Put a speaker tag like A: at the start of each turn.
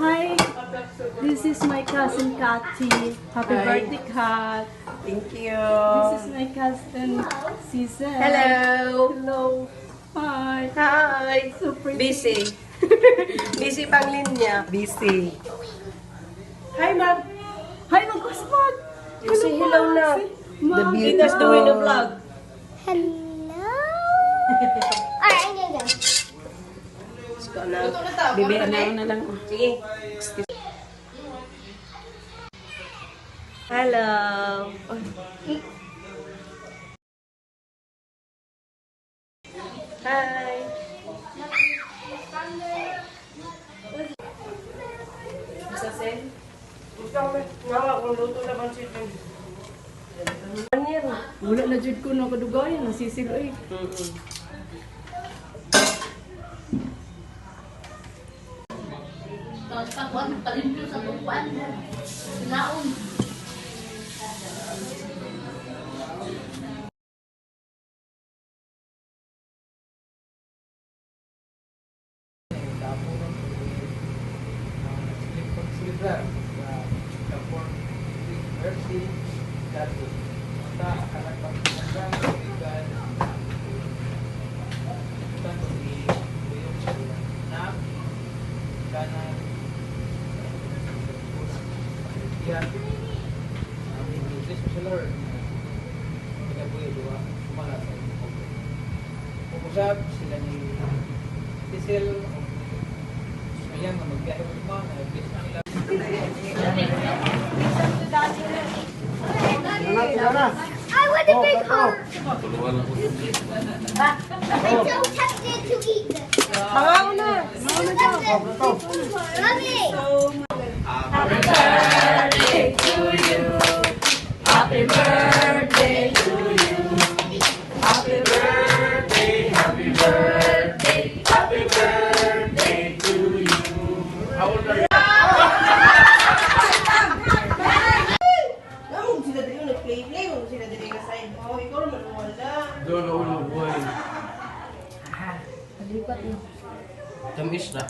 A: Hi, this is my cousin Kathy. Happy
B: Hi.
A: Birthday, Kat.
B: Thank you.
A: This is my cousin Cecil.
B: Hello.
A: Hello. Hi.
B: Hi.
A: So pretty.
B: Busy. Busy pang linya. Busy. Hi, ma'am.
A: Hi, mag-usmag.
B: You say hello na.
A: The
B: Tita's doing a vlog.
C: Hello. Alright, I'm gonna go.
B: Let's go na. Bibi, ano na lang. Sige. Excuse. Hello. Hi. Sa sen? Luto na bang chicken?
A: Wala na jud ko nakadugayan, nasisil ay.
D: Pagkuan, palimpyo sa tungkuan. Sinaon.
E: Celebrar the fourth birthday that ta akan pagkakang kaibigan tanto ni Buyong sa na kana yan aming bless sa Lord kinabuhi duha kumara sa imong Usab sila ni Tisel ayan nga magbiyahe ko ma na bless na nila.
C: I want a big heart. I'm so tempted to eat this.
B: Pangaw na.
C: Mommy.
A: Birthday to you. Happy birthday to you. Happy birthday, happy birthday, happy birthday to you.
E: How old are you?
B: Namong sila diri nag-play-play mo sila diri nga side. Oh, ikaw naman wala.
E: Doon ulo buhay. Tamis na.